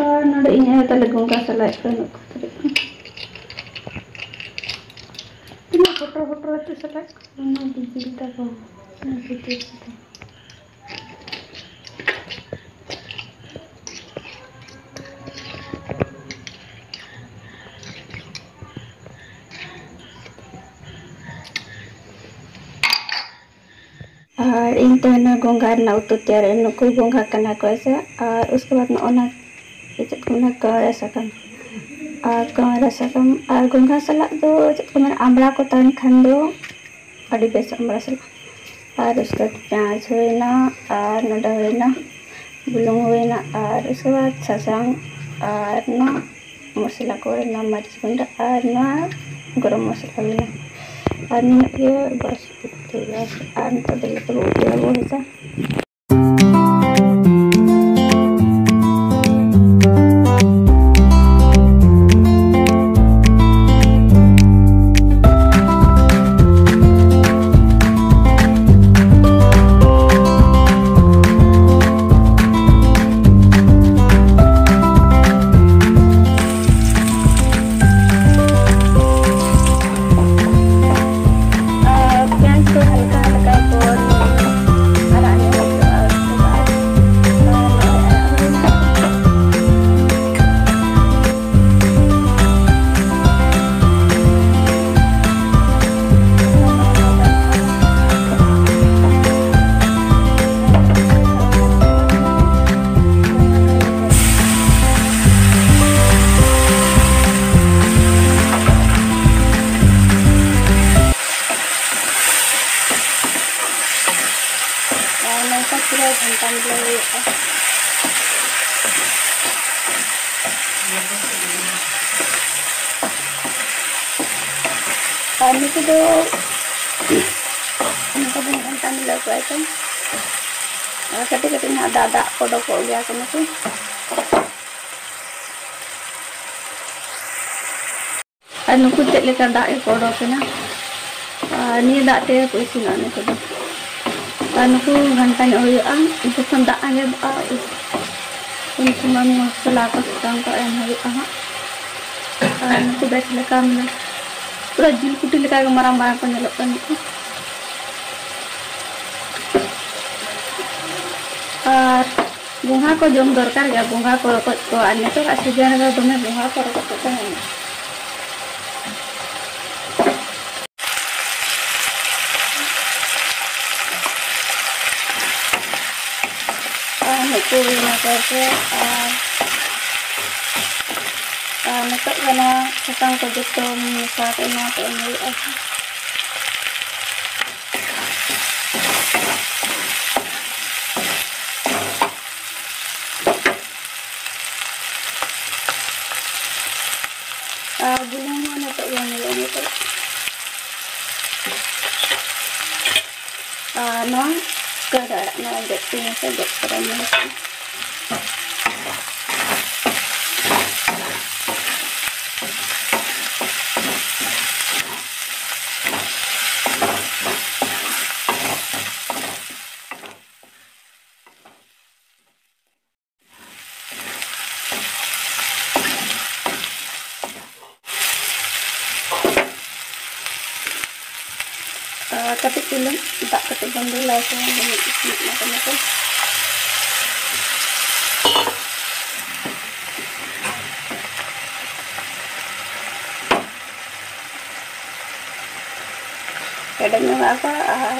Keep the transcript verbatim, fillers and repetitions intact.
ᱟᱨ ᱱᱚᱰᱮ ᱤᱧ ᱟᱭᱳ ᱛᱟᱞᱮ ᱜᱚᱸᱜᱷᱟ ᱥᱟᱞᱟᱭᱮᱫ ᱠᱚᱣᱟ, ᱱᱩᱠᱩ ᱛᱟᱞᱮ ᱠᱚ᱾ ᱛᱤᱱᱟᱹᱜ ᱯᱚᱴᱨᱚ ᱯᱚᱴᱨᱚ ᱛᱮ ᱥᱟᱞᱟᱭᱮᱫ ᱠᱚᱣᱟ, ᱚᱱᱟ ᱜᱮ ᱡᱤᱞ ᱛᱟᱠᱚ, ᱚᱱᱟ ᱵᱷᱤᱛᱤᱨ ᱨᱮ᱾ ᱟᱨ ᱤᱧ ᱛᱮᱦᱮᱧ ᱜᱚᱸᱜᱷᱟ ᱨᱮᱱᱟᱜ ᱩᱛᱩ ᱛᱮᱭᱟᱨ, ᱱᱩᱠᱩ ᱜᱚᱸᱜᱷᱟ ᱠᱟᱱᱟ ᱠᱚ ᱥᱮ᱾ ᱟᱨ ᱩᱥᱠᱮ ᱵᱟᱫ ᱱᱚᱜᱼᱚ ᱱᱟ ᱪᱮᱫ ᱠᱚ ᱢᱮᱱᱟ, ᱠᱟᱣᱨᱟ ᱥᱟᱠᱟᱢ᱾ ᱟᱨ ᱠᱟᱣᱨᱟ ᱥᱟᱠᱟᱢ ᱟᱨ ᱜᱚᱸᱜᱷᱟ ᱥᱟᱞᱟᱜ ᱫᱚ ᱪᱮᱫ ᱠᱚ ᱢᱮᱱᱟ, ᱟᱢᱲᱟ ᱠᱚ ᱛᱟᱦᱮᱱ ᱠᱷᱟᱱ ᱫᱚ ᱟᱹᱰᱤ ᱵᱮᱥ ᱟᱢᱲᱟ ᱥᱟᱞᱟᱜ᱾ ᱟᱨ ᱩᱥᱠᱮ ᱵᱟᱫ ᱯᱮᱸᱭᱟᱡᱽ ᱦᱩᱭᱱᱟ, ᱟᱨ ᱱᱚᱰᱮ ᱦᱩᱭᱱᱟ ᱵᱩᱞᱩᱝ ᱦᱩᱭᱱᱟ, ᱟᱨ ᱩᱥᱠᱮ ᱵᱟᱫ ᱥᱟᱥᱟᱝ, ᱟᱨ ᱱᱚᱣᱟ ᱢᱚᱥᱞᱟ ᱠᱚ ᱦᱩᱭᱱᱟ, ᱢᱟᱹᱨᱤᱪ ᱜᱩᱸᱰᱟᱹ, ᱟᱨ ᱱᱚᱣᱟ ᱜᱚᱨᱚᱢ ᱢᱚᱥᱞᱟ ᱦᱩᱭᱱᱟ᱾ ᱟᱨ ᱱᱤᱱᱟᱹᱜ ᱜᱮ ᱵᱟᱥ ᱩᱛᱩ ᱫᱚ᱾ ᱟᱨ ᱱᱤᱛᱚᱜ ᱫᱚ ᱞᱮ ᱩᱛᱩ ᱦᱮᱸᱥᱮ᱾ ᱟᱨ ᱯᱮᱸᱭᱟᱡᱽ ᱠᱚ ᱦᱟᱞᱠᱟ ᱦᱟᱞᱠᱟ ᱠᱚ ᱟᱨᱟᱜ ᱧᱚᱜ ᱦᱚᱪᱚᱜᱼᱟ, ᱩᱥᱠᱮ ᱵᱟᱫ ᱟᱨ ᱱᱚᱜᱼᱚᱭ ᱟᱨᱟᱜ ᱦᱩᱭᱱᱟ᱾ ᱟᱨ ᱱᱚᱝᱠᱟ ᱯᱩᱨᱟᱹ ᱜᱷᱟᱱᱴᱟ ᱢᱤᱞᱟᱹᱣ ᱦᱩᱭᱩᱜᱼᱟ᱾ ᱟᱨ ᱱᱩᱠᱩ ᱫᱚ ᱱᱚᱝᱠᱟ ᱵᱚᱱ ᱜᱷᱟᱱᱴᱟ ᱢᱤᱞᱟᱹᱣ ᱠᱚᱣᱟ ᱛᱚ᱾ ᱟᱨ ᱠᱟᱹᱴᱤᱡ ᱠᱟᱹᱴᱤᱡ ᱱᱟᱦᱟᱜ ᱫᱟᱜ, ᱫᱟᱜ ᱠᱚ ᱚᱰᱚᱠᱚᱜ ᱜᱮᱭᱟ ᱠᱚ ᱱᱩᱠᱩ᱾ ᱟᱨ ᱱᱩᱠᱩ ᱪᱮᱫ ᱞᱮᱠᱟ ᱫᱟᱜ ᱜᱮᱠᱚ ᱚᱰᱚᱠ ᱮᱱᱟ᱾ ᱟᱨ ᱱᱤᱭᱟᱹ ᱫᱟᱜ ᱛᱮᱜᱮ ᱠᱚ ᱤᱥᱤᱱᱚᱜᱼᱟ ᱱᱩᱠᱩ ᱫᱚ᱾ ᱟᱨ ᱱᱩᱠᱩ ᱜᱷᱟᱱᱴᱟ ᱧᱚᱜ ᱦᱩᱭᱩᱜᱼᱟ, ᱡᱚᱠᱷᱚᱱ ᱫᱟᱜ ᱟᱸᱡᱮᱫᱚᱜᱼᱟ, ᱩᱥ-, ᱩᱱ ᱥᱩᱢᱟᱹᱱ ᱢᱚᱥᱞᱟ ᱠᱚ ᱥᱟᱥᱟᱝ ᱠᱚ ᱮᱢ ᱦᱩᱭᱩᱜᱼᱟ ᱦᱟᱸᱜ᱾ ᱟᱨ ᱱᱩᱠᱩ ᱵᱮᱥ ᱞᱮᱠᱟ ᱢᱟᱱᱮ ᱯᱩᱨᱟᱹ ᱡᱤᱞ ᱠᱩᱴᱤ ᱞᱮᱠᱟ ᱜᱮ ᱢᱟᱨᱟᱝ ᱢᱟᱨᱟᱝ ᱠᱚ ᱧᱮᱞᱚᱜ ᱠᱟᱱᱟ᱾ ᱟᱨ ᱜᱚᱸᱜᱷᱟ ᱠᱚ ᱡᱚᱢ ᱫᱚᱨᱠᱟᱨ ᱜᱮᱭᱟ, ᱜᱚᱸᱜᱷᱟ ᱠᱚ ᱨᱚᱠᱚᱡ ᱠᱚ, ᱟᱨ ᱱᱤᱛᱚᱜᱟᱜ ᱥᱤᱡᱤᱱ ᱨᱮᱫᱚ ᱫᱚᱢᱮ ᱜᱚᱸᱜᱷᱟ ᱠᱚ ᱨᱚᱠᱚᱡ ᱠᱚᱠᱚ ᱧᱟᱢᱚᱜᱼᱟ᱾ ᱟᱨ ᱱᱩᱠᱩ ᱦᱩᱭᱱᱟ ᱠᱚ ᱥᱮ, ᱟᱨ, ᱟᱨ ᱱᱤᱛᱚᱜ ᱫᱚ ᱱᱚᱣᱟ ᱥᱟᱥᱟᱝ ᱠᱚ ᱡᱚᱛᱚ ᱢᱮᱥᱟ ᱠᱟᱛᱮ ᱱᱚᱣᱟ ᱠᱚ ᱮᱢ ᱦᱩᱭᱩᱜᱼᱟ᱾ ᱟᱨ ᱵᱩᱞᱩᱝ ᱦᱚᱸ ᱱᱤᱛᱚᱜ ᱜᱮ ᱦᱩᱭᱩᱜᱼᱟ ᱱᱤᱛᱚᱜ᱾ ᱟᱨ ᱱᱚᱣᱟ ᱠᱟᱹᱨ ᱟᱲᱟᱜ ᱱᱚᱣᱟ ᱜᱮᱫ ᱛᱤᱧ ᱥᱮ ᱜᱮᱫ ᱠᱟᱛᱮ ᱧᱮᱞ ᱯᱮ᱾ ᱟᱨ ᱠᱟᱹᱴᱤᱡ ᱪᱩᱞᱩᱝ ᱫᱟᱜ ᱠᱟᱹᱴᱤᱡ ᱵᱚᱱ ᱫᱩᱞᱟ ᱥᱮ ᱵᱚᱱ ᱤᱥᱤᱱ ᱚᱱᱟ ᱠᱚ ᱢᱚᱛᱚ᱾ ᱦᱮᱰᱮᱡ ᱧᱚᱜᱟᱜ ᱠᱚ ᱟᱨ